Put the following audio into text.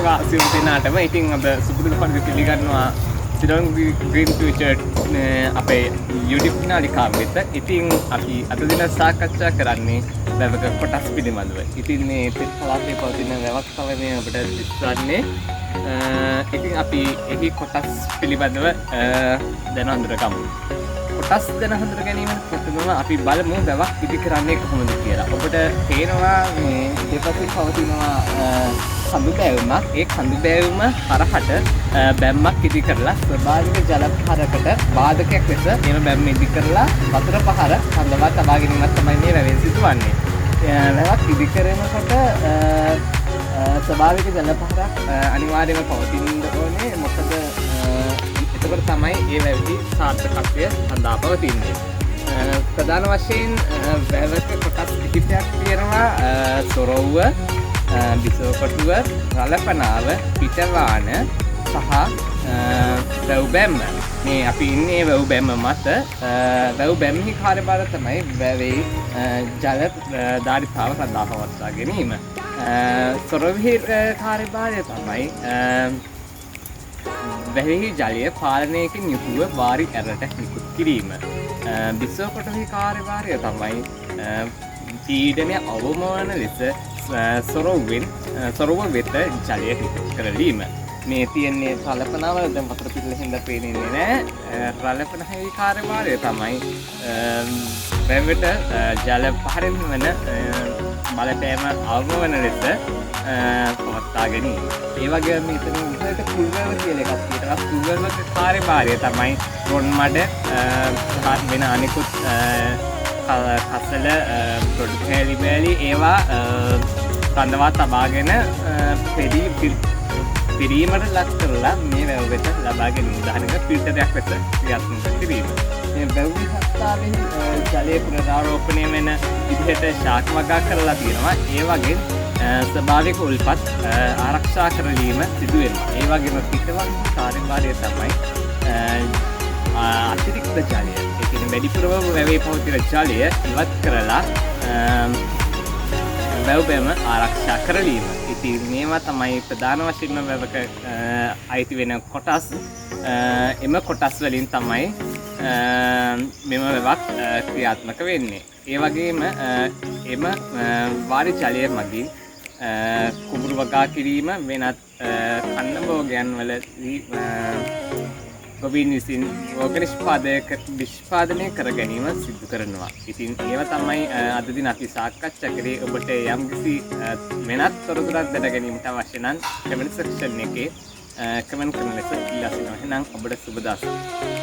වේවා සියලු දෙනාටම. ඉතින් අද සුපුරුදු පරිදි පිළිගන්නවා සිලෝන් ග්‍රීන් ෆියුචර් අපේ YouTube නාලිකාව වෙත. ඉතින් අපි අද දින සාකච්ඡා කරන්නේ වැවක කොටස් පිළිබඳව. ඉතින් මේ තෙත් පළාතේ පවතින වැවක් තමයි මේ ඔබට දිස්වන්නේ. ඉතින් අපි එහි කොටස් පිළිබඳව දැන හඳුනගමු. කොටස් දැන හඳුන ගැනීමට ප්‍රථමව අපි බලමු වැවක් ඉදි කරන්නේ කොහොමද කියලා. ඔබට පේනවා මේ දෙපසින් පවතිනවා කඳු බෑවුමක්. ඒ කඳු බෑවුම හරහට බැම්මක් ඉදි කරලා ස්වභාවික ජල පහරකට බාධකයක් ලෙස මෙම බැම්ම ඉදි කරලා වතුර පහර කඳවා තබා ගැනීමක් තමයි මේ වැවෙන් සිදුවන්නේ. වැවක් ඉදි කරනකොට ස්වභාවික ජල පහරක් අනිවාර්යයෙන්ම පවතින්න ඕනේ. මොකද එතකොට තමයි ඒ වැවෙහි සාර්ථකත්වය හඳා පවතින්නේ. ප්‍රධාන වශයෙන් වැවක කොටස් කිහිපයක් තියෙනවා. සොරොව්ව, බිසෝකොටුව, රළපනාව, පිටවාන සහ වැව් බැම්ම. මේ අපි ඉන්නේ වැව් බැම්ම මත. වැව් බැම්මෙහි කාර්යභාරය තමයි වැවේ ජල ධාරිතාව රඳා පවත්වා ගැනීම. සොරොව්වෙහි කාර්යභාරය තමයි වැවෙහි ජලය පාලනයකින් යුතුව වාරි ඇරට නිකුත් කිරීම. බිසෝකොටුවෙහි කාර්යභාරය තමයි පීඩනය අවම වන ලෙස සොරොව්ව වෙත ජලය නිකුත් කරලීම. මේ තියෙන්නේ රළපනාව. දැන් වතුර පිරලා හින්දා පේන්නේ නෑ. රළපනාවේ කාර්යභාරය තමයි වැවට ජල පහරින් වන බලපෑම අවම වන ලෙස පවත්වා ගැනීම. ඒ වගේම මෙතන ඉහළට කුල්වැව කියලා එකක් තියෙනවා. කුල්වැවක කාර්යභාරය තමයි රොන් මඩ සහ වෙන අනෙකුත් කසල, රොඩු කෑලි බෑලි ඒවා රඳවා තබාගෙන පිරීමට ලක් කරලා මේ වැව වෙත ලබා ගැනීම. උදාහරණයක් ෆිල්ටරයක් ලෙස ක්‍රියාත්මක කිරීම. මේ වැව් විහස්තාවෙහි ජලය පුනරාරෝපණය වෙන විදිහට ශාක වගා කරලා තියෙනවා. ඒ වගේ ස්වභාවික උල්පත් ආරක්ෂා කරලීම සිදු වෙනවා. ඒ වගේම පිටවන්හි කාර්යභාරය තමයි අතිරික්ත ජලය, ඒ කියන්නේ වැඩිපුරම වැවේ පවතින ජලය ඉවත් කරලා වැව් බැම ආරක්ෂා කරලීම. ඉතින් මේවා තමයි ප්‍රධාන වශයෙන්ම වැවක අයිති වෙන කොටස්. එම කොටස් වලින් තමයි මෙම වැවක් ක්‍රියාත්මක වෙන්නේ. ඒ වගේම එම වාරි ජලය මගින් කුඹුරු වගා කිරීම, වෙනත් කන්න භෝගයන් වලදී ගොවීන් විසින් රෝග නිෂ්පාදනය කර ගැනීම සිදු කරනවා. ඉතින් ඒවා තමයි අද දින අපි සාකච්ඡා කරේ. ඔබට යම්කිසි වෙනත් තොරතුරක් දැන ගැනීමට අවශ්‍ය නම් කමෙන්ට් සෙක්ෂන් එකේ කමෙන්ට් කරන ලෙස ඉල්ලා සිටිනවා. එහෙනම් ඔබට සුබ දවසක්.